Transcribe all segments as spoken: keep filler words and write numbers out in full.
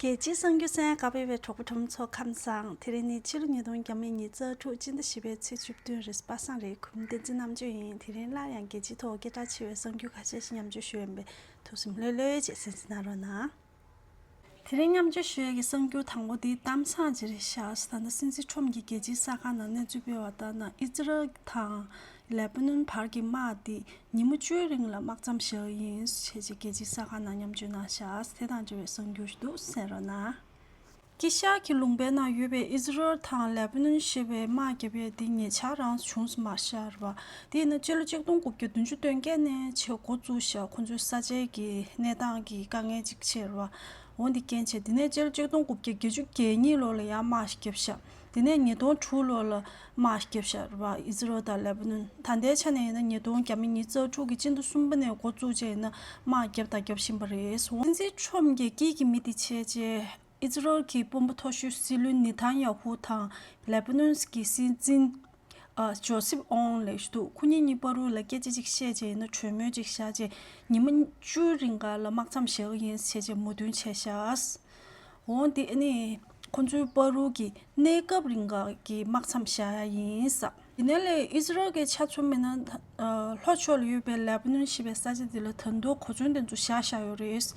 རྒྱལ་སྤྱིའི་གསར་འགྱུར་གསན་ག་པའི་བའི་གྲོགས་པོ་ཁྲོམ་ཚོ་ཁམས་བཟང་། དེ་རིང་ནི་ཕྱི་ལོ་ཉིས་སྟོང་ཉི་ཤུ་རྩ་དྲུག་སྤྱི་ཟླ་བཞི་པའི་ཚེས་བཅུ་བདུན་རེད། པ་སངས་རེད། གུས་མོ་བསྟན་འཛིན་རྣམ་དཔྱོད་ཡིན། དེ་རིང་སླར་ཡང་རྒྱལ་སྤྱིའི་ཐོག་སྐད་གྲགས་ཆེ་བའི་གསར་འགྱུར་ཁ་ཤས་ཤིག་མཉམ་སྤྱོད་ཞུ་ཡིན་པས་ཐུགས་སེམས་ལྷོད་ལྷོད་བྱས་གསན་གཟིགས་གནང་རོགས་གནང་། དེ་རིང་མཉམ་སྤྱོད་ཞུ་ཡས་ཀྱི་གསར་འགྱུར་དང་པོ་དེ་གཏམ་བཟང་ཅིག་རེད་ཤག་ད་ལྟ་སྲིད་འཛིན་ཁྲོམ་གྱིས་རྒྱལ་སྤྱིའི་གསར་ཁང་ནང་གནས་ཚུལ་སྤེལ་བ་ལྟར་ན། ཨི་ཛི་རལ་དང་ལེ་པ་ནོན་བར་གྱི་དམག་དེ་ཉིན་མོ་བཅུའི་རིང་ལ་དམག་མཚམས་བཞག་ཡིན་ཞེས་རྒྱལ་སྤྱིའི་གསར་ཁང་ནང་མཉམ་སྤྱོད་གནང་ཤག་དེ་དང་འབྲེལ་བའི་གསར་འགྱུར་ཞིག་འདུག་གསན་རོགས་གནང་། དཀྱིལ་ཤར་གྱི་ལུང་པའི་ནང་ཡོད་པའི་ཨི་ཛི་རལ་དང་ལེ་པ་ནོན་ཞེས་པའི་དམག་རྒྱབ་ཡས་འདི་ཉེ་ཆར་རང་བྱུང་སོང་མ་ཤར་བ། དེ་ཡིན་ན་སྤྱི་ལོ་ཆིག་སྟོང་དགུ་བརྒྱ་བདུན་ཅུ་དོན་བརྒྱད་ནས་བྱས་འགོ་བཙུགས་ཤག་ཁོང་ཚོའི་ས་ཆའི་གི་གནས་སྟངས་ཀྱི་དཀའ་ངལ་ཅིག་ཆེ་བ། འོ་འདི་རྐྱེན་བྱས། དེ་ནས་སྤྱི་ལོ་ཆིག་སྟོང་དགུ་བརྒྱ་བརྒྱད་ཅུ་གྱ་གཉིས་ལོ་ལ་ཡང་དམག་ཞིག་བརྒྱབ་ཤག་དེ་ནས་ཉིས་སྟོང་དྲུག་ལོ་ལ་དམག་ཞིག་བརྒྱབ་ཤག་རེད་བ། ཨི་ཛི་རལ་དང་ལེ་པ་ནོན། ད་ལྟའི་ཆ་ནས་ཡིན་ན་ཉིས་སྟོང་ཉི་ཤུ་རྩ་དྲུག་གི་སྤྱི་ཟླ་གསུམ་པ་ནས་འགོ་བཙུགས་བྱས་ཡིན་ན་དམག་བརྒྱབ་དང་རྒྱབ་བཞིན་པ་རེད། སྲིད་འཛིན་ཁྲོམ་གྱི་དཀྱིལ་གྱི་མི་དེ་བྱས་རྗེས། ཨི་ཛི་རལ་གྱི་དཔོན་པོ་མཐོ་ཤོས་སྲིད་བློན་ནེ་ཐན་ཡ་ཧུ་དང་ལེ་པ་ནོན་གྱི་སྲིད་འཛིན་ཨ་ཇོ་སིབ་ཨོང་ལབ་ཀྱི་འདུག་ཁོ་གཉིས་གཉིས་བར་དུ་ལ་སྐད་ཆ་ཅིག་བཤད་བྱས་ཡིན་ན་གྲོས་མོལ་ཅིག་བཞག་བྱས་ཉི་མ་བཅུའི་རིང་ག་ལ་དམག་མཚམས་བཞག་གི་ཡིན་ཞེས་བྱས་མོས་མཐུན་བྱས་ཤག་འོ་འདི་ཨ་ནི་ཁོ་ཚོའི་བར་དུ་གི་གནས་སྐབས་རིང་ག་གི་དམག་མཚམས་བཞག་ཡ་ཡིན་ས། དེ་ནས་ལས་ཨི་ཛི་རལ་གྱི་ཆ་མཚོན་པ་ཡིན་ན། ཨ་ལྷོ་ཕྱོགས་ལ་ཡོད་པའི་ལེ་པ་ནོན་ཞེས་པའི་ས་ཆ་དེ་ལ་ད་དུང་གོ་མཚོན་དེ་ཚོ་བཞག་བཞག་ཡོད་རེད།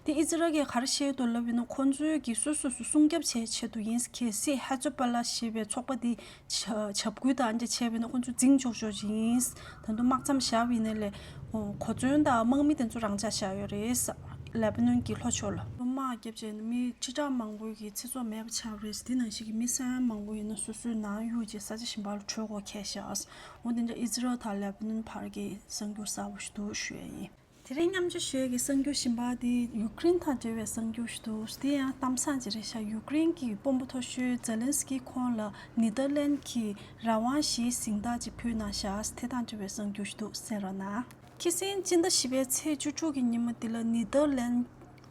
དེ་ཨི་ཛི་རལ་གྱིས་ག་རེ་བཤད་འདུག་ལབ་ཡིན་ན། ཁོང་ཚོས་ཀྱིས་སོ་སོ་སོ་སྲུང་སྐྱོབ་བྱེད་ཆེད་དུ་ཡིན། གལ་སྲིད་ཧེ་ཛ་བྷོ་ལ་ཞེས་པའི་ཚོགས་པ་དེ་ཆ་བྱབ་ཁུལ་དང་འདྲ་བྱས་པ་ཡིན་ན་ཁོང་ཚོ་འཛིང་ཆོག་ཆོག་ཅིག་ཡིན། ད་དུང་དམག་མཚམས་བཞག་པ་ཡིན་ན་ལས་གོ་མཚོན་དང་དམག་མི་དེ་ཚོ་རང་འཇགས་བཞག་ཡོད་རེད། ལེ་པ་ནོན་གྱི་ལྷོ་ཕྱོགས་ལ་དམག་བརྒྱབ་བྱས་ནས་མི་ཁྲི་ཕྲག་མང་པོ་གི་ཚེ་སྲོག་མེད་པ་ཆགས་པ་རེད། དེ་ནང་བཞིན་གྱི་མི་ས་ཡ་མང་པོ་ཡིན་ན་སོ་སོའི་ནང་གཡུག་བྱས་ས་ཆ་གཞན་པ་ལ་བྲོས་དགོས་ཁེལ་ཤག་འོ་དེ་འདྲ་ཨི་ཛི་རལ་དང་ལེ་པ་ནོན་བར་གྱི་གསར་འགྱུར་གསར་པ་ཞིག་འདུག་ཞུ་ཡ་ཡིན། དེ་རིང་མཉམ་སྤྱོད་ཞུ་ཡ་གི་གསར་འགྱུར་གཞན་པ་དེ་ཡུཀ་རེན་དང་འབྲེལ་བའི་གསར་འགྱུར་ཞིག་འདུག་དེ་ཡང་གཏམ་བཟང་ཅིག་རེད་ཤག་ཡུཀ་རེན་གྱི་དཔོན་པོ་མཐོ་ཤོས་ཛེ་ལན་སི་ཀི་ཁོང་ལ་ནེ་དར་ལན་གྱིས་རང་དབང་བཞིའི་གཟེངས་རྟགས་ཅིག་ཕུལ་གནང་ཤག་དེ་དང་འབྲེལ་བའི་གསར་འགྱུར་ཞིག་འདུག་གསན་རོགས་གནང་། ཁྱི་སེང་སྤྱི་ཟླ་བཞི་པའི་ཚེས་བཅུ་དྲུག་གི་ཉིན་མོ་འདི་ལ་ནེ་དར་ལན་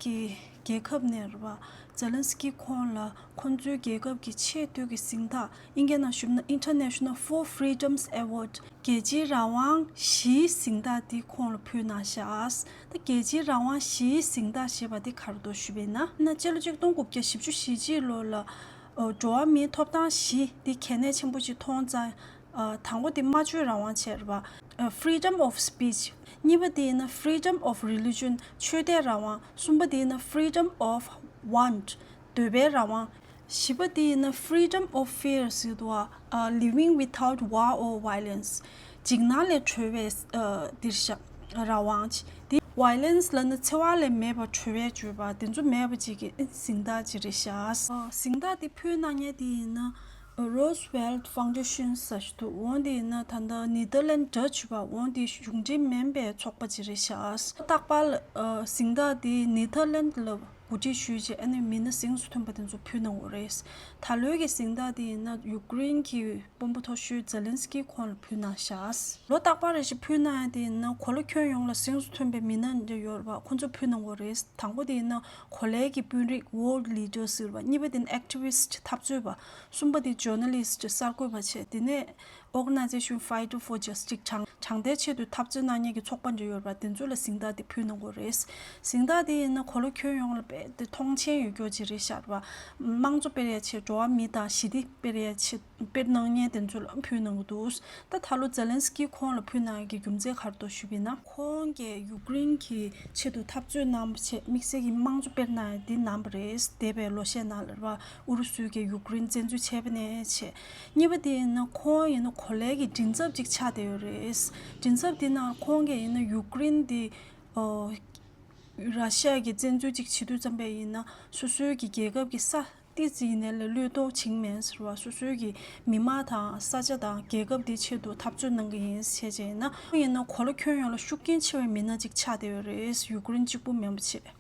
གྱི་རྒྱལ་ཁབ་ནས་རེད་བ། ཛེ་ལན་སི་ཀི་ཁོང་ལ་ཁོང་ཚོའི་རྒྱལ་ཁབ་ཀྱི་ཆེས་མཐོའི་གི་གཟེངས་རྟགས། ཨིན་སྐད་ནང་ཞུས་ན་International Four Freedoms Award། རྒྱལ་སྤྱིའི་རང་དབང་བཞིའི་གཟེངས་རྟགས་འདི་ཁོང་ལ་ཕུལ་གནང་ཤག་ད་རྒྱལ་སྤྱིའི་རང་དབང་བཞིའི་གཟེངས་རྟགས་ཞེས་པ་འདི་ག་རེ་འདུག་ཞུས་པ་ཡིན་ན། ན་སྤྱི་ལོ་ཆིག་སྟོང་དགུ་བརྒྱ་བཞི་བཅུ་ཞེ་གཅིག་ལོ་ལ་འགྲོ་བ་མིའི་ཐོབ་ཐང་བཞི་འདི་གལ་གནད་ཆེན་པོ་ཅིག་མཐོང་ཙང་། ཨ་དང་པོ་དེ་སྨྲ་བརྗོད་རང་དབང་བྱས་རེད་པ། ཨ་freedom of speech། གཉིས་པ་དེ་ཡིན་ན་freedom of religion། ཆོས་དད་རང་དབང་། གསུམ་པ་དེ་ཡིན་ན་freedom of want། འདོད་པའི་རང་དབང་། བཞི་པ་དེ་ཡིན་ན་freedom of fear ཟེར་འདུག་བ། ཨ་living without war or violence། འཇིགས་སྣང་ལས་གྲོལ་བའི་ཨ་འདིར་བཞག་རང་དབང་། དེ་violence ལབ་ན་འཚེ་བ་ལས་མེད་པར་གྲོལ་བའི་བརྗོད་པ་དེ་ཚོ་མེད་པ་ཅིག་གི་གཟེངས་རྟགས་ཅིག་རེད་ཤག་ཨ་གཟེངས་རྟགས་དེ་ཕུལ་གནང་མཁན་དེ་ཡིན་ན། Roosevelt Foundation ཟེར་ཞིག་འདུག་འོ་དེ་ཡིན་ན་ད་ལྟ་ནེ་དར་ལན་ཌ་ཆི་བ། འོ་དེ་གཞུང་འབྲེལ་མིན་པའི་ཚོགས་པ་ཅིག་རེད་ཤག་རྟག་པར་ཨ་གཟེངས་རྟགས་དེ་ནེ་དར་ལན་ཌ་ལ་གོ་སྒྲིག་ཞུས་རྗེས་ཨ་ནི་མི་སྣ་གཟེངས་སུ་ཐོན་པ་དེ་ཚོ་ཕུལ་གནང་དགོས་རེད། ད་ལོའི་གི་གཟེངས་རྟགས་དེ་ཡིན་ན་ཡུཀ་རེན་གྱི་དཔོན་པོ་མཐོ་ཤོས་ཛེ་ལན་སི་ཀི་ཁོང་ལ་ཕུལ་གནང་ཤག་ལོ་རྟག་པར་རེ་བཞིན་ཕུལ་གནང་ཡ་དེ་ཡིན་ན་གོ་ལ་ཁྱོན་ཡོངས་ལ་གཟེངས་སུ་ཐོན་པའི་མི་སྣ་འདྲ་ཡོད་རེད་པ། ཁོང་ཚོ་ཕུལ་གནང་དགོས་རེད། དང་པོ་དེ་ཡིན་ན་གོ་ལའི་གི་དཔོན་རིགས་world leader ཟེར་བ། གཉིས་པ་དེ་ཡིན་ན་activist འཐབ་རྩོད་པ། གསུམ་པ་དེ་journalist གསར་འགོད་པ་བྱས། དེ་ནས་Organization Fighter for Justice དྲང་དྲང་བདེན་ཆེད་དུ་འཐབ་རྩོད་གནང་མཁན་གྱི་ཚོགས་པ་འདྲ་ཡོད་རེད་པ། དེ་ཚོ་ལ་གཟེངས་རྟགས་དེ་ཕུལ་གནང་དགོས་རེད། གཟེངས་རྟགས་དེ་ཡིན་ན་གོ་ལ་ཁྱོན་ཡོངས་ལ་དཔེ་དེ་མཐོང་མཆན་ཡོད་རྒྱུ་ཅིག་རེད་ཤག་རེད་པ། དམངས་གཙོ་སྤེལ་ཡ་ཆེད། འགྲོ་བ་མི་དང་ཞི་བདེ་སྤེལ་ཡ་ཆེད། དཔེར་གནང་མཁན་དེ་ཚོ་ལ་ཕུལ་གནང་གི་འདུག་ད་ད་ལོ་ཛེ་ལན་སི་ཀི་ཁོང་ལ་ཕུལ་གནང་ཡག་གི་རྒྱུ་མཚན་ག་རེ་འདུག་ཞུས་པ་ཡིན་ན། ཁོང་གིས་ཡུཀ་རེན་གྱི་ཆེད་དུ་འཐབ་རྩོད་གནང་བ་བྱས། དམིགས་བསལ་གྱི་དམངས་གཙོ་སྤེལ་གནང་ཡག་འདི་གནང་བ་རེད། འདས་པའི་ལོ་ཤས་ནང་ལ་རེད་པ། ཨུ་རུ་སུས་ཀྱིས་ཡུཀ་རེན་བཙན་འཛུལ་བྱས་པ་ནས་བྱས། གཉིས་པ་དེ་ཡིན་ན་ཁོང་ཡིན་ན་གོ་ལའི་གི་མགྲིན་ཚབ་ཅིག་ཆགས་བསྡད་ཡོད་རེད། མགྲིན་ཚབ་དེ་ནང་ཁོང་གིས་ཡིན་ན་ཡུཀ་རེན་དེ་ཨོ་ར་ཤི་ཡ་གིས་བཙན་འཛུལ་ཅིག་བྱེད་དུས་ཙམ་པ་ཡིན་ན་སོ་སོའི་གི་རྒྱལ་ཁབ་ཀྱི་ས་ཏི་ཙི་ཡིན་ནའི་ལས་བློས་གཏོང་བྱེད་ཀྱི་མེད་ཟེར་བ། སོ་སོའི་གི་མི་དམངས་དང་ས་ཆ་དང་རྒྱལ་ཁབ་དེའི་ཆེད་དུ་འཐབ་རྩོད་གནང་གི་ཡིན་ཟེར་བྱས་ཡིན་ན། ཡིན་ན་གོ་ལ་ཁྱོན་ཡོངས་ལ་ཤུགས་རྐྱེན་ཆེ་བའི་མི་སྣ་ཅིག་ཆགས་བསྡད་ཡོད་རེད། ཡུཀ་རེན་གཅིག་པུ་མིན་པ་བྱས།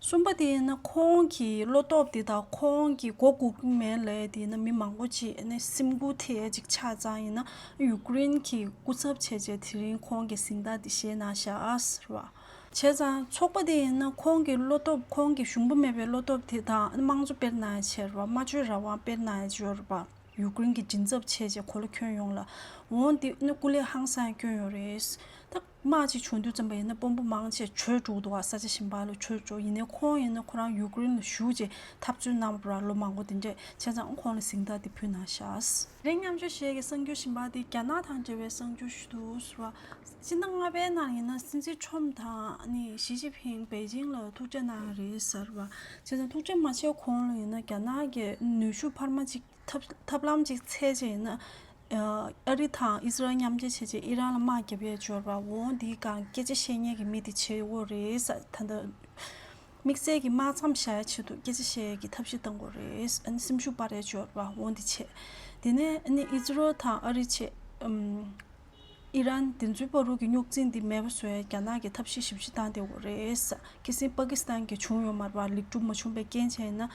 གསུམ་པ་དེ་ཡིན་ན་ཁོང་གི་བློ་སྟོབས་དེ་དང་ཁོང་གི་མགོ་སྒུར་གྱི་མེད་ལབ་ཡ་དེ་ཡིན་ན་མི་མང་པོ་ཅིག་ཨ་ནི་སེམས་འགུལ་ཐེབས་ཡ་ཅིག་ཆགས་ཙང་ཡིན་ན་ཡུཀ་རེན་གྱི་སྐུ་ཚབ་བྱས་བྱས་དེ་རིང་ཁོང་གི་གཟེངས་རྟགས་དེ་བཞེས་གནང་ཤག་ཟེར་བ། བྱས་ཙང་ཚོགས་པ་དེ་ཡིན་ན་ཁོང་གི་བློ་སྟོབས། ཁོང་གི་ཞུམ་པ་མེད་པའི་བློ་སྟོབས་དེ་དང་དམངས་གཙོ་སྤེལ་གནང་ཡ་བྱས་རེད་པ། སྨྲ་བརྗོད་རང་དབང་སྤེལ་གནང་ཡ་ཅིག་ཡོད་རེད་པ། ཡུཀ་རེན་གྱི་མགྲིན་ཚབ་བྱས་རྗེས་གོ་ལ་ཁྱོན་ཡོངས་ལ། འོ་འདི་ནི་སྐུ་ལས་ཧང་སང་སྐྱོན་ཡོད་རེད། ད་དམག་ཅིག་བྱུང་དུས་ཙམ་པ་ཡིན་ན་དཔོན་པོ་མང་ཆེ་བྲོས་འགྲོ་གི་འདུག་བ། ས་ཆ་གཞན་པ་ལ་བྲོས་འགྲོ། ཡིན་ནའི་ཁོང་ཡིན་ན་ཁོ་རང་ཡུཀ་རེན་ལ་བཞུགས་རྗེས་འཐབ་རྩོད་གནང་བ་ར་ལོ་མང་པོ་དེ་འདྲས་བྱས་ཙང་ཁོང་ལ་གཟེངས་རྟགས་དེ་ཕུལ་གནང་ཤག་དེ་རིང་མཉམ་སྤྱོད་བྱེད་ཀྱི་གསར་འགྱུར་གཞན་པ་དེ་རྒྱ་ནག་དང་འབྲེལ་བའི་གསར་འགྱུར་ཞིག་འདུག་ཟེར་བ། སྤྱི་ཟླ་ལྔ་པའི་ནང་ཡིན་ན་སྲིད་འཛིན་ཁྲོམ་དང་ནི་ཞི་ཅིན་ཕིང་པེ་ཅིང་ལ་ཐུག་འཕྲད་གནང་ཡོད་རེད་ཟེར་བ། བྱས་ཙང་ཐུག་འཕྲད་མ་བྱས་གོང་ལ་ཡིན་ན་རྒྱ་ནག་གི་ནུས་ཤུགས་འཕར་མ་ཅིག་ཐབས་ཐབས་ལམ་ཅིག་འཚོལ་བྱས་ཡིན་ན། ཨ་རི་དང་ཨི་སི་རལ་མཉམ་འབྲེལ་བྱས་རྗེས་ཨི་རན་ལ་དམག་བརྒྱབ་ཡས་འབྱོར་བ། འོ་འདིའི་སྒང་སྐད་ཆ་བཤད་མཁན་གྱི་མི་དེ་བྱེད་དགོས་རེད་ཟེར། ད་ལྟ་དམིགས་བསལ་གྱི་དམག་མཚམས་བཞག་ཡས་ཆེད་དུ་སྐད་ཆ་བཤད་ཡས་ཀྱི་ཐབས་ཤེས་གཏང་དགོས་རེད། ཨ་ནི་སེམས་ཤུགས་སྤར་ཡས་འབྱོར་བ་འོ་འདི་བྱས། དེ་ནས་ཨ་ནི་ཨི་སི་རལ་དང་ཨ་རི་བྱས། ཨམ། ཨི་རན་དེ་ཚོའི་བར་དུ་གི་རྙོག་འཛིང་འདི་མེད་པ་བཟོ་ཡས་རྒྱ་ནག་གིས་ཐབས་ཤེས་ཞིབ་ཕྱི་བཏང་བསྡད་ཡོད་རེད། ཁ་སང་པ་ཀི་སི་ཐན་གྱི་བྱུང་ཡོད་མ་རེད་པ། ལེགས་གྲུབ་མ་བྱུང་པའི་རྐྱེན་བྱས་ན།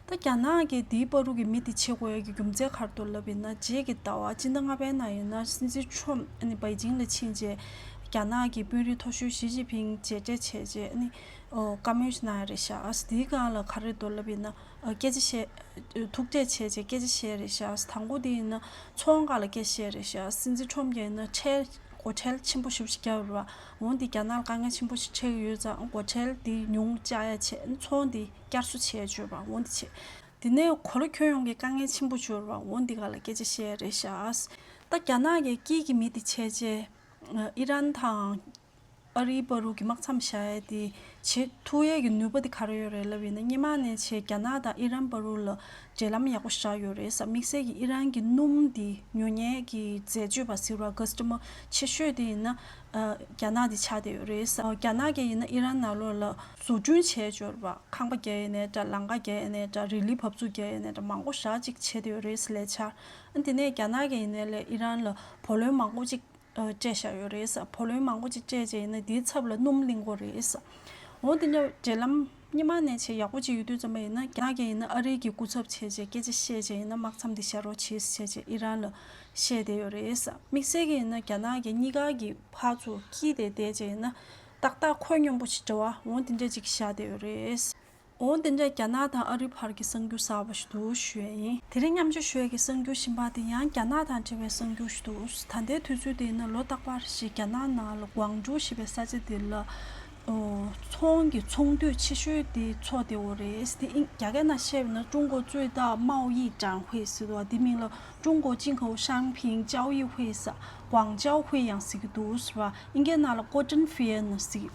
ད་རྒྱ་ནག་གིས་དེའི་བར་དུ་གི་མི་དེ་བྱེད་དགོས་ཡས་ཀྱི་རྒྱུ་མཚན་ག་རེ་འདུག་ལབ་ཡིན་ན། རྗེས་ཀྱི་ཟླ་བ་སྤྱི་ཟླ་ལྔ་པའི་ནང་ཡིན་ན་སྲིད་འཛིན་ཁྲོམ་ཨ་ནི་པེ་ཅིང་ལ་ཕྱིན་རྗེས་རྒྱ་ནག་གི་དཔོན་རིགས་མཐོ་ཤོས་ཞི་ཅིན་ཕིང་མཇལ་འཕྲད་བྱས་རྗེས་ཨ་ནི་ཨོ་བཀའ་མོལ་ཞིག་གནང་ཡ་རེད་ཤག་དེའི་སྒང་ལ་ག་རེ་འདུག་ལབ་ཡིན་ན། ཨ་སྐད་ཆ་བཤད། ཐུག་འཕྲད་བྱས་རྗེས་སྐད་ཆ་བཤད་རེད་ཤག་དང་པོ་དེ་ཡིན་ན་ཚོང་སྒང་ལ་སྐད་ཆ་བཤད་རེད་ཤག་སྲིད་འཛིན་ཁྲོམ་གྱིས་ཡིན་ན་ཁྲལ་སྒོ་ཁྲལ་ཆེན་པོ་ཞེ་པོ་ཅིག་བརྒྱབ་ཡོད་རེད་པ། འོ་འདི་རྒྱ་ནག་ལ་དཀའ་ངལ་ཆེན་པོ་ཞིག་འཕྲད་ཀྱི་ཡོད་ཙང་སྒོ་ཁྲལ་འདི་ཉུང་བཅག་ཡ་བྱས། ཚོང་འདི་བསྐྱར་གསོ་བྱས་བྱས་པ་འོ་འདི་བྱས། དེ་ནས་གོ་ལ་ཁྱོན་ཡོངས་ཀྱི་དཀའ་ངལ་ཆེན་པོ་ཅིག་ཡོད་རེད་པ། འོ་འདི་སྒང་ལ་སྐད་ཆ་བཤད་རེད་ཤག་ད་རྒྱ་ནག་གི་དཀྱིལ་གྱི་མི་དེ་བྱས་རྗེས་ཨི་རན་དང་ཨ་རིའི་བར་དུ་གི་དམག་མཚམས་བཞག་ཡས་དེ་བྱེད་ཐུབ་ཡས་ཀྱི་ནུས་པ་དེ་ག་རེ་ཡོད་རེད་ལབ་ཡིན་ན། སྔོན་མ་ནས་བྱས་རྒྱ་ནག་དང་ཨི་རན་བར་དུ་ལ་འབྲེལ་ལམ་ཡག་པོ་ཞིག་ཆགས་ཡོད་རེད་ཟེར། དམིགས་བསལ་གྱི་ཨི་རན་གྱི་སྣུམ་དེ་ཉོ་མཁན་གྱི་འཛད་སྤྱོད་པ་ཟེར་བ་ཀ་སི་ཊ་མར་ཆེ་ཤོས་དེ་ཡིན་ན་ཨ་རྒྱ་ནག་དེ་ཆགས་བསྡད་ཡོད་རེད་ཟེར། རྒྱ་ནག་གིས་ཡིན་ན་ཨི་རན་ནང་ལོགས་ལ་བཟོ་སྐྲུན་བྱས་ཡོད་རེད་པ། ཁང་པ་རྒྱག་ཡས་ནས་འདྲ། ལམ་ཁ་རྒྱག་ཡས་ནས་འདྲ། རི་ལི་བབས་ཚུགས་རྒྱག་ཡས་ནས་འདྲ། མང་པོ་ཞེ་པོ་ཅིག་བྱས་བསྡད་ཡོད་རེད་ཟེར་ལབ་ཆགས། ཨ་དེ་ནས་རྒྱ་ནག་གིས་ཡིན་ནའི་ལས་ཨི་རན་ལ་བུ་ལོན་མང་པོ་ཅིག་ཨ་སྤྲད་བཞག་ཡོད་རེད་ཟེར། བུ་ལོན་མང་པོ་ཅིག་སྤྲད་རྗེས་ཡིན་ན་དེའི་ཚབ་ལ་སྣུམ་ལེན་དགོས་རེད་ཟེར། འོ་དེ་འདྲ་འབྲེལ་ལམ་སྔོན་མ་ནས་བྱས་ཡག་པོ་ཅིག་ཡོད་དུས་ཙམ་པ་ཡིན་ན། རྒྱ་ནག་གིས་ཡིན་ན་ཨ་རི་གི་སྐུ་ཚབ་བྱས་རྗེས་སྐད་ཆ་བཤད་རྗེས་ཡིན་ན་དམག་མཚམས་འདི་བཞག་རོགས་བྱེད་ཟེར་བྱས་རྗེས་ཨི་རན་ལ་བཤད་བསྡད་ཡོད་རེད་ཟེར། དམིགས་བསལ་གྱི་ཡིན་ན་རྒྱ་ནག་གིས་གཉིས་ཀ་གི་ཕར་ཚུར་དཀྱིལ་དེ་བསྡད་རྗེས་ཡིན་ན་ཏག་ཏག་ཁོད་སྙོམས་པོ་ཞིག་འདྲ་བ་འོ་དེ་འདྲ་ཅིག་བཞག་བསྡད་ཡོད་རེད། འོ་དེ་འདྲ་རྒྱ་ནག་དང་ཨ་རི་བར་གྱི་གསར་འགྱུར་གསར་པ་ཞིག་འདུག་ཞུ་ཡས་ཡིན། དེ་རིང་མཉམ་སྤྱོད་ཞུ་ཡས་ཀྱི་གསར་འགྱུར་གཞན་པ་དེ་ཡང་རྒྱ་ནག་དང་འབྲེལ་བའི་གསར་འགྱུར་ཞིག་འདུག་ད་ལྟའི་དུས་ཚོད་དེ་ཡིན་ན་ལོ་རྟག་པར་བཞིན་རྒྱ་ནག་ནང་ལ་ཀོང་ཀྲོའུ་ཞེས་པའི་ས་ཆ་དེ་ལ་ཨོ་ཚོང་གི་ཚོང་འདུས་ཆེ་ཤོས་དེ་འཚོགས་བསྡད་ཡོད་རེད། དེ་ཨིན་རྒྱ་སྐད་ནང་བཤད་པ་ན་ཀྲུང་གོ་最大贸易展会ཟེར་འདུག་དེ་མིང་ལ་ཀྲུང་གོ进口商品交易会ཟེར། ཀོང་ཀྲོའུ་ཧུའེ་ཡང་ཟེར་གྱི་འདུག་ཟེར་བ། ཨིན་སྐད་ནང་ལ་Cotton Fair ཟེར།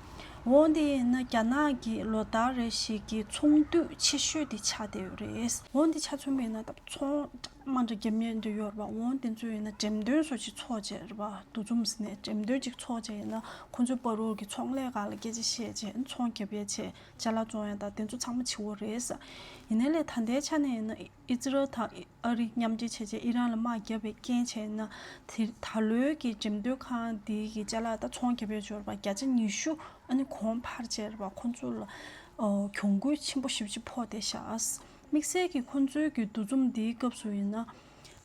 འོ་འདི་ཡིན་ན་རྒྱ་ནག་གི་ལོ་ལྟར་རེ་བཞིན་གྱི་ཚོང་འདུས་ཆེ་ཤོས་དེ་ཆགས་བསྡད་ཡོད་རེད། འོ་འདི་ཆ་མཚོན་པ་ཡིན་ན་ད་ཚོང་འདྲ་མ་འདྲ་རྒྱབ་མཁན་འདྲ་ཡོད་རེད་པ། འོ་དེ་ཚོ་ཡིན་ན་འགྲེམས་སྟོན་བཟོ་ཅིག་ཚོགས་བྱས་རེད་པ། འདུ་འཛོམས་ཟེར་ནས་འགྲེམས་སྟོན་ཅིག་ཚོགས་བྱས་ཡིན་ན་ཁོང་ཚོའི་བར་དུ་གི་ཚོང་ལས་སྒང་ལ་སྐད་ཆ་བཤད་བྱས་ཚོང་རྒྱབ་ཡས་བྱས་ཅ་ལག་བཙོང་ཡས་དང་དེ་ཚོ་ཚང་མ་བྱེད་ཀྱི་ཡོད་རེད། ཡིན་ནའི་ལས་ད་ལྟའི་ཆ་ནས་ཡིན་ན། ཨི་ཛི་རལ་དང་ཨ་རི་མཉམ་འབྲེལ་བྱས་རྗེས་ཨི་རན་ལ་དམག་བརྒྱབ་པའི་རྐྱེན་བྱས་ན། དེ་ད་ལོའི་གི་འགྲེམས་སྟོན་ཁང་འདིའི་གི་ཅ་ལག་ད་ཚོང་རྒྱབ་ཡས་འབྱོར་བ་བརྒྱ་ཆ་ཉི་ཤུ་ཨ་ནི་གོང་འཕར་བྱས་རེད་པ། ཁོང་ཚོ་ལ་ཨོ་གྱོང་གུན་ཆེན་པོ་ཞེ་པོ་ཅིག་ཕོག་བསྡད་ཤག་དམིགས་བསལ་གྱི་ཁོང་ཚོའི་གི་འདུ་འཛོམས་འདིའི་སྐབས་སུ་ཡིན་ན།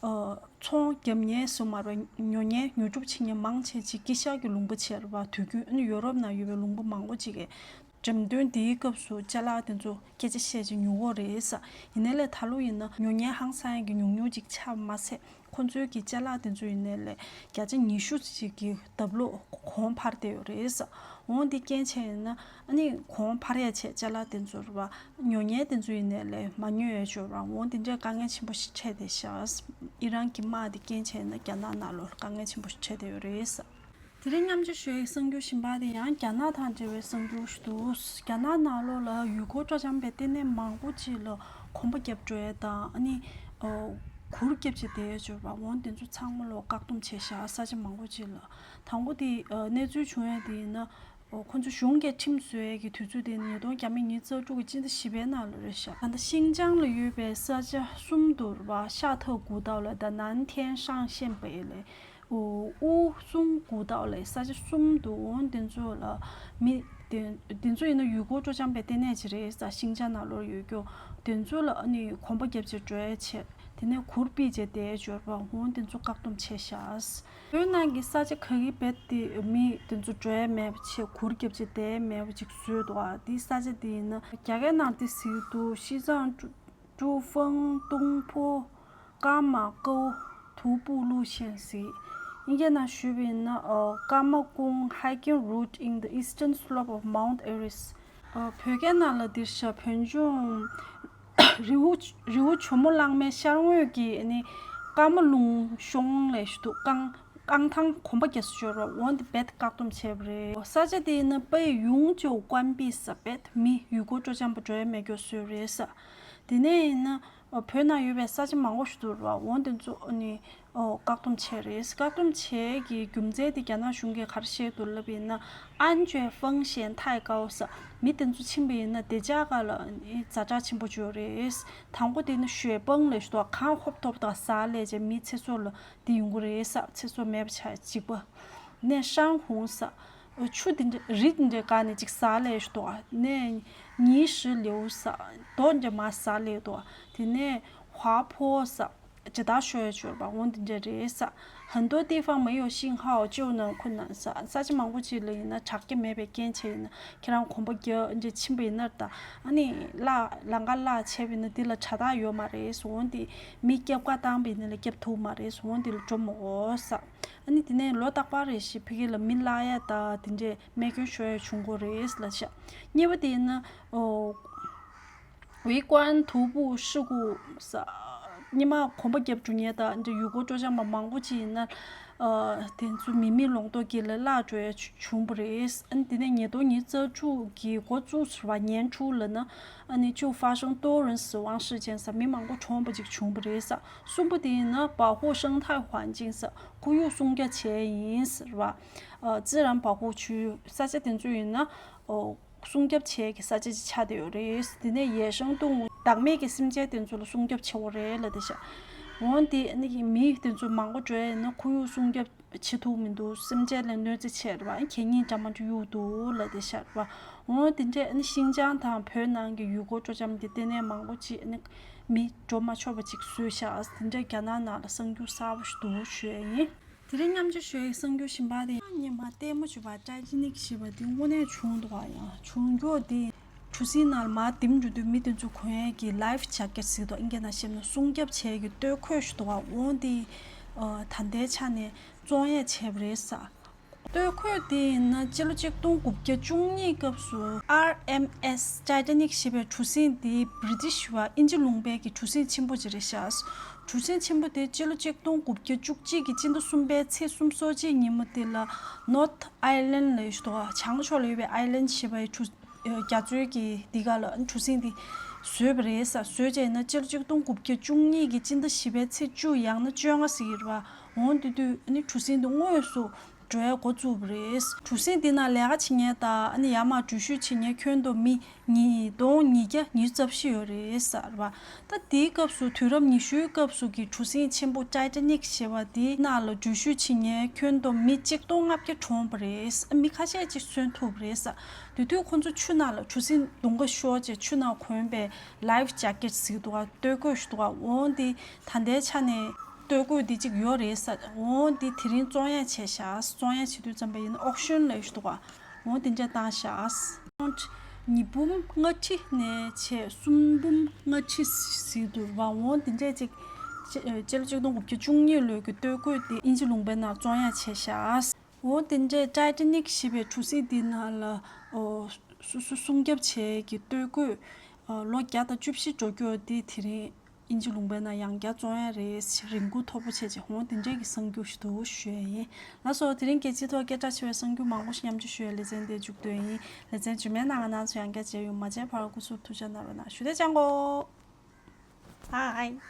ཨོ་ཚོང་རྒྱབ་མཁན་སུ་མ་རེད་པ། ཉོ་མཁན་ཉོ་སྒྲུབ་བྱེད་མཁན་མང་ཆེ་ཅིག་དཀྱིལ་ཤར་གྱི་ལུང་པ་བྱས་རེད་པ། དུས་རྒྱུན་ཨ་ནི་ཡོ་རོབ་ནང་ཡོད་པའི་ལུང་པ་མང་པོ་ཅིག་གི་འགྲེམས་སྟོན་འདིའི་སྐབས་སུ་ཅ་ལག་དེ་ཚོ་སྐད་ཆ་བཤད་ཅིག་ཉོ་གི་ཡོད་རེད་ཟེར། ཡིན་ནའི་ལས་ད་ལོ་ཡིན་ན་ཉོ་མཁན་ཧང་སང་ཡས་ཀྱི་ཉུང་ཉུང་ཅིག་ཆགས་མ་ཟད། ཁོང་ཚོའི་གི་ཅ་ལག་དེ་ཚོ་ཡིན་ནའི་ལས་བརྒྱ་ཆ་ཉི་ཤུ་ཅིག་གི་ལྡབ་ལོག་གོང་འཕར་བསྡད་ཡོད་རེད་ཟེར། འོ་འདི་རྐྱེན་བྱས་ཡིན་ན་ཨ་ནི་གོང་འཕར་ཡས་བྱས་ཅ་ལག་དེ་ཚོ་རེད་པ། ཉོ་མཁན་དེ་ཚོ་ཡིན་ནའི་ལས་མ་ཉོ་ཡས་འབྱོར་བ། འོ་འདི་འདྲའི་དཀའ་ངལ་ཆེན་པོ་ཞིག་འཕྲད་བསྡད་ཤག་ཨི་རན་གྱི་དམག་དེ་རྐྱེན་བྱས་ན་རྒྱ་ནག་ནང་ལོགས་ལ་དཀའ་ངལ་ཆེན་པོ་ཞིག་འཕྲད་བསྡད་ཡོད་རེད་ཟེར། དེ་རིང་མཉམ་སྤྱོད་ཞུ་ཡའི་གསར་འགྱུར་གཞན་པ་དེ་ཡང་རྒྱ་ནག་དང་འབྲེལ་བའི་གསར་འགྱུར་ཞིག་འདུག་རྒྱ་ནག་ནང་ལོགས་ལ་ཡུལ་སྐོར་སྤྲོ་འཆམ་པའི་ལྟེ་གནས་མང་པོ་ཅིག་ལ་གོམ་པ་རྒྱབ་འགྲོ་ཡས་དང་ཨ་ནི་ཨོ་གུར་རྒྱབ་བྱས་བསྡད་ཡས་འབྱོར་བ། འོ་དེ་ཚོ་ཚང་མ་ལ་བཀག་སྡོམ་བྱས་ཤག་ས་ཆ་མང་པོ་ཅིག་ལ། དང་པོ་དེ་ཨ་གནས་ཚུལ་བྱུང་ཡས་དེ་ཡིན་ན། ཨོ་ཁོ་ཚོ་གཞུང་གིས་ཁྲིམས་བཟོ་ཡས་ཀྱི་དུས་ཚོད་དེ་ཉིས་སྟོང་ཉི་ཤུ་རྩ་དྲུག་གི་སྤྱི་ཟླ་བཞི་པའི་ནང་ལ་རེད་ཤག་ད་ལྟ་ཤིང་ཅང་ལ་ཡོད་པའི་ས་ཆ་གསུམ་འདུག་རེད་པ། ཤ་ཐའུ་古道ལ་དང་南天上线北ལ། ཨོ་ཝུའུ་ཙུང་古道ལ་ས་ཆ་གསུམ་འདུག་འོ་དེ་ཚོ་ལ་མི་དེ་དེ་ཚོ་ཡིན་ན་ཡུལ་སྐོར་སྤྲོ་འཆམ་པའི་ལྟེ་གནས་ཅིག་རེད་ཟེར། ཤིང་ཅང་ནང་ལོགས་ཡོད་རྒྱུ་དེ་ཚོ་ལ་ཨ་ནི་གོམ་པ་རྒྱབ་བྱས་འགྲོ་ཡས་བྱས། དེ་ནས་གུར་ཕུབ་བྱས་བསྡད་ཡས་འབྱོར་བ། འོ་དེ་ཚོ་བཀག་སྡོམ་བྱས་ཤག་བོད་ནང་གི་ས་ཆ་ག་གི་རྦད་དེ་མི་དེ་ཚོ་འགྲོ་ཡས་མེད་པ་བྱས་གུར་རྒྱབ་བྱས་བསྡད་ཡས་མེད་པ་ཅིག་བཟོས་འདུག་ཨ་དེའི་ས་ཆ་དེ་ཡིན་ན་རྒྱ་སྐད་ནང་དེ་ཟེར་གྱི་འདུག 西藏珠峰东坡 ཀརྨ་ཀའུ་དུ་པུ་ལུ་ཆེན་ཟེར། ཨིན་སྐད་ནང་ཞུས་པ་ཡིན་ན། ཨོ། Karma Kung hiking route in the eastern slope of Mount Everest། ཨོ། བོད་སྐད་ནང་ལ་འདིར་བཞག་བོད་ལྗོངས་རི་བོ་རི་བོ་ཇོ་མོ་གླང་མའི་ཤར་ངོས་ཀྱི་ནི་ཀརྨ་ལུང་གཤོང་ལས་ཞུ་དུ་རྐང་རྐང་ཐང་གོམ་པ་བརྒྱད་ཙམ་འབྱོར་བ་འོན་ཏེ་བེད་བཀག་སྡོམ་བྱས་པ་རེད། ས་ཆ་དེ་ནི་པའི་ཡུང་ཅོ་ཀོན་པི་ས་བེད་མི་ཡུལ་སྐོར་སྤྲོ་འཆམ་པ་འགྲོ་ཡ་མེད་སྐྱོ་སུ་རེད་ས། དེ་ནས་ཡིན་ན། བོད་ནང་ཡོད་པའི་ས་ཆ་མང་པོ་ཞིག་འདུག་ར། འོན་ཏེ་ཚོ་ནི་ཨོ་བཀག་སྡོམ་བྱས་རེད། བཀག་སྡོམ་བྱས་ཀྱི་རྒྱུ་མཚན་དེ་རྒྱ་ནག་གཞུང་གིས་ག་རེ་བཤད་འདུག་ལབ་ཡིན་ན། 安全风险太高 ས། མི་དེ་ཚོ་ཕྱིན་པ་ཡིན་ན་བདེ་འཇགས་སྒང་ལ་ཛ་དྲག་ཆེན་པོ་ཡོད་རེད། དང་པོ་དེ་ནི་ཞོད་པང་ལས་ཞུ་དོག་གངས་ཧོབ་ཐོབ་དང་ཟག་ལས་ཅན་མི་ཚེ་སྲོག་ལ་དེ་ཡོང་གི་རེད་ས། ཚེ་སྲོག་མེད་པ་ཆགས་གཅིག་པ། ནས་ཧྲང་ཧུང་ས། ཆུ་དེ་འདྲ་རི་དེ་འདྲའི་སྒང་ནས་ཅིག་ཟག་ལས་ཞུ་དོག་ནས་ཉི་ཧྲི་ལེའུ་ས། རྡོ་འདྲ་མ་ཟག་ལས་དོག་དེ་ནས་ཧྭ་ཕོ་ས། ཇི་ལྟར་ཤོར་ཡ་ཤོར་བ་འོང་འདི་འདྲ་རེད་ས། 很多地方没有信号，只能困难 ས། ས་ཆ་མང་པོ་ཅིག་ལ་ཡིན་ན་དྲ་རྒྱ་མེད་པའི་རྐྱེན་བྱས་ཡིན་ན་ཁྱེད་རང་གོམ་པ་རྒྱག་འདྲ་ཕྱིན་པ་ཡིན་ན་ད་ཨ་ནི་གླ་ལམ་ཁ་གླ་བྱས་པ་ཡིན་ན་འདི་ལ་དྲ་ཐག་ཡོད་མ་རེད་འོང་འདི་མི་སྐྱབས་བཀའ་བཏང་པ་ཡིན་ན་ལ་སྐྱབས་ཐུབ་མ་རེད་འོང་འདི་ལ་འགྲོ་མ་འོ་ས། ཨ་ནི་དེ་ནས་ལོ་རྟག་པར་རེ་བཞིན་ཕ་གི་ལ་མི་གླ་ཡ་ད་དེ་འདྲས་རྨས་སྐྱོན་ཤོར་ཡ་བྱུང་གོ་རེད་ལ་ཤ། གཉིས་པ་དེ་ཡིན་ན་ཨོ། 围观徒步事故 ས། སྔོན་མ་གོམ་པ་བརྒྱབ་འགྲོ་མཁན་དང་འདི་ཡུལ་སྐོར་སྤྲོ་འཆམ་པ་མང་པོ་ཅིག་ཡིན་ན། ཨ། དེ་ཚོ་མི་མེད་ལོང་རྟོག་གི་ལ་བརླག་འགྲོ་ཡ་བྱུང་བ་རེད། ཨ་ནི་དེ་ནས་ཉིས་སྟོང་ཉི་ཤུ་རྩ་དྲུག་གི་འགོ་བཙུགས་ཟེར་བ་ཉིན་དྲུག་ལ་ན་ཨ་ནི་就发生多人死亡事件 ས་མི་མང་པོ་གྲོངས་པ་ཅིག་བྱུང་བ་རེད་ས། གསུམ་པ་དེ་ཡིན་ན་保护生态环境 ས་ཁོར་ཡུག་སྲུང་སྐྱོབ་བྱས་ཡིན་ཟེར་བ། ཨ། 自然保护区 ས་ཆ་དེ་ཚོ་ཡིན་ན། ཨོ། སྲུང་སྐྱོབ་བྱེད་ཀྱི་ས་ཆ་ཅིག་ཆགས་བསྡད་ཡོད་རེད། དེ་ནས་野生动物 བདག་མེད་ཀྱི་སེམས་ཅན་དེ་ཚོ་ལ་སྲུང་སྐྱོབ་བྱེད་དགོས་རེད་ལབ་བསྡད་ཤག་འོན་ཏེ་ནི་མི་དེ་ཚོ་མང་པོ་འགྲོ་ཡ་ཡིན་ན་ཁོར་ཡུག་སྲུང་སྐྱོབ་བྱེད་ཐུབ་མི་འདུག་སེམས་ཅན་ལ་གནོད་འཚེ་ཆེ་རེད་པ། གད་སྙིགས་འདྲ་མ་འདྲ་གཡུག་འདུག་ལབ་བསྡད་ཤག་རེད་པ། འོན་དེ་འདྲས་ནི་ཤིན་ཅང་དང་བོད་ནང་གི་ཡུལ་སྐོར་སྤྲོ་འཆམ་གྱི་ལྟེ་གནས་མང་པོ་ཅིག་ནི་མི་འགྲོ་མ་ཆོག་པ་ཅིག་བཟོས་ཤག་དེ་འདྲས་རྒྱ་ནག་ནང་ལ་གསར་འགྱུར་གསར་པ་ཞིག་འདུག་ཞུ་ཡ་ཡིན། དེ་རིང་མཉམ་སྤྱོད་ཞུ་ཡའི་གསར་འགྱུར་གཞན་པ་དེ་ཡང་སྔོན་མ་ལྟད་མོ་བྱེད་པ་ཊའི་ཊ་ནིག་ཞེས་པ་དེ་དངོས་གནས་བྱུང་འདུག་ག་ཡང་བྱུང་རྒྱུ་དེ་གྲུ་གཟིངས་ནང་མར་ལྡེམ་འགྲོ་དུས་མི་དེ་ཚོ་གོན་ཡས་ཀྱི་ལའིཕ་ཇེ་ཀེཊ་ཟེར་འདུག་ཨིན་སྐད་ནང་བཤད་ན་སྲུང་སྐྱོབ་བྱེད་ཀྱི་སྟོད་གོས་ཞིག་འདུག་ག་འོན་ཏེ་ད་ལྟའི་ཆ་ནས་བཙོང་ཡས་བྱས་པ་རེད་ས། སྟོད་གོས་དེ་ཡིན་ན་སྤྱི་ལོ་ཆིག་སྟོང་དགུ་བརྒྱ་བཅུ་གཉིས་སྐབས་སུ་ཨར་ཨེམ་ཨེས་ཊའི་ཊ་ནིག་ཞེས་པའི་གྲུ་གཟིངས་དེ་བྷི་རི་ཊིཤ་བ་དབྱིན་ཇི་ལུང་པའི་གི་གྲུ་གཟིངས་ཆེན་པོ་ཅིག་རེད་ཤག་གྲུ་གཟིངས་ཆེན་པོ་དེ་སྤྱི་ལོ་ཆིག་སྟོང་དགུ་བརྒྱ་བཅུ་གཅིག་གི་སྤྱི་ཟླ་གསུམ་པའི་ཚེས་སུམ་ཅུ་སོ་གཅིག་ཉིན་མོ་དེ་ལ་ནོར་ཐི་ཨའི་ལན་ལ་ཡོད་དོ་བྱང་ཕྱོགས་ལ་ཡོད་པའི་ཨའི་ལན་ཞེས་པའི་གྲུ་རྒྱ་མཚོའི་གི་དེ་ག་ལ་གྲུ་གཟིངས་དེ་བཟོས་པ་རེད་ས། བཟོས་བྱས་ན་སྤྱི་ལོ་ཆིག་སྟོང་དགུ་བརྒྱ་བཅུ་གཉིས་ཀྱི་སྤྱི་ཟླ་བཞི་པའི་ཚེས་བཅུ་ཡང་ན་བཅོ་ལྔ་ཟེར་གྱི་རེད་པ། འོང་དེ་དུས་ནི་གྲུ་གཟིངས་དེ་དངོས་སུ་འགྲོ་ཡའི་འགོ་བཙུགས་པ་རེད། གྲུ་གཟིངས་འདི་ནང་ལས་ཀ་བྱེད་མཁན་དང་ཨ་ནི་ཡར་མར་འགྲུལ་བཞུད་བྱེད་མཁན་ཁྱོན་བསྡོམས་མི་ཉིས་སྟོང་ཉིས་བརྒྱ་ཉི་ཤུ་རྩ་བཞི་ཡོད་རེད་ཟེར་བ། ད་དེའི་སྐབས་སུ་དུས་རབས་ཉི་ཤུའི་སྐབས་སུ་གི་གྲུ་གཟིངས་ཆེན་པོ་ཊའི་ཊ་ནིག་ཞེས་པ་དེའི་ནང་ལ་འགྲུལ་བཞུད་བྱེད་མཁན་ཁྱོན་བསྡོམས་མི་གཅིག་སྟོང་ལྔ་བརྒྱ་གྲོངས་པ་རེད། མི་ཁ་ཤས་ཅིག་གསོན་ཐུབ་པ་རེད་ཟེར། དེ་དུས་ཁོ་ཚོ་ཆུ་ནང་ལ་གྲུ་གཟིངས་དུང་ཁ་ཤོར་རྗེས་ཆུ་ནང་གོན་པའི་ལའིཕ་ཇེ་ཀེཊ་ཟེར་གྱི་འདུག་ག་སྟོད་གོས་ཞིག་འདུག་ག་འོང་དེ་ད་ལྟའི་ཆ་ནས། སྟོད་གོས་འདི་གཅིག་ཡོད་རེད་ས། འོ་འདི་དེ་རིང་བཙོང་ཡ་བྱས་ཤག་བཙོང་ཡ་བྱེད་དུས་ཙམ་པ་ཡིན་ན་ཨོག་ཤོན་ལབ་ཞིག་འདུག་ག་འོ་འདི་འདྲ་བཏང་ཤག་ཉི་འབུམ་ལྔ་ཁྲི་ནས་བྱས་སུམ་འབུམ་ལྔ་ཁྲི་ཟིན་འདུག་བ། འོ་འདི་འདྲས་ཅིག་སྤྱི་ལོ་ཆིག་སྟོང་དགུ་བརྒྱ་བཅུ་གཉིས་ལོའི་གི་སྟོད་གོས་དེ་དབྱིན་ཇི་ལུང་པའི་ནང་བཙོང་ཡ་བྱས་ཤག་འོ་འདི་འདྲས་ཊའི་ཊ་ནིག་ཞེས་པའི་གྲུ་གཟིངས་འདི་ནང་ལ་སོ་སོ་སྲུང་སྐྱོབ་བྱས་ཀྱི་སྟོད་གོས་ལོ་བརྒྱ་དང་བཅུ་བཞི་འགྲོ་རྒྱུ་དེ་དེ་རིང་། དབྱིན་ཇི་ལུང་པའི་ནང་ཡང་བསྐྱར་བཙོང་ཡ་རེད། རིན་གོང་མཐོ་པོ་བྱས་རྗེས་འོང་དེ་འདྲས་ཀྱི་གསར་འགྱུར་ཞིག་འདུག་ཞུ་ཡ་ཡིན། ལགས་སོ། དེ་རིང་རྒྱལ་སྤྱིའི་ཐོག་སྐད་གྲགས་ཆེ་བའི་གསར་འགྱུར་མང་པོ་ཞིག་མཉམ་སྤྱོད་ཞུ་ཡ་ལེ་ཚན་འདིར་མཇུག་བསྡུ་ཡ་ཡིན། ལེ་ཚན་རྗེས་མའི་ནང་ང་རང་ཚོ་ཡང་བསྐྱར་མཇལ་ཡོང་། མ་མཇལ་བར་སྐུ་གཟུགས་ཐུགས་ཅག་གནང་རོགས་གནང་། ཞུ་དེ་ཅང་གོ། ཧའི།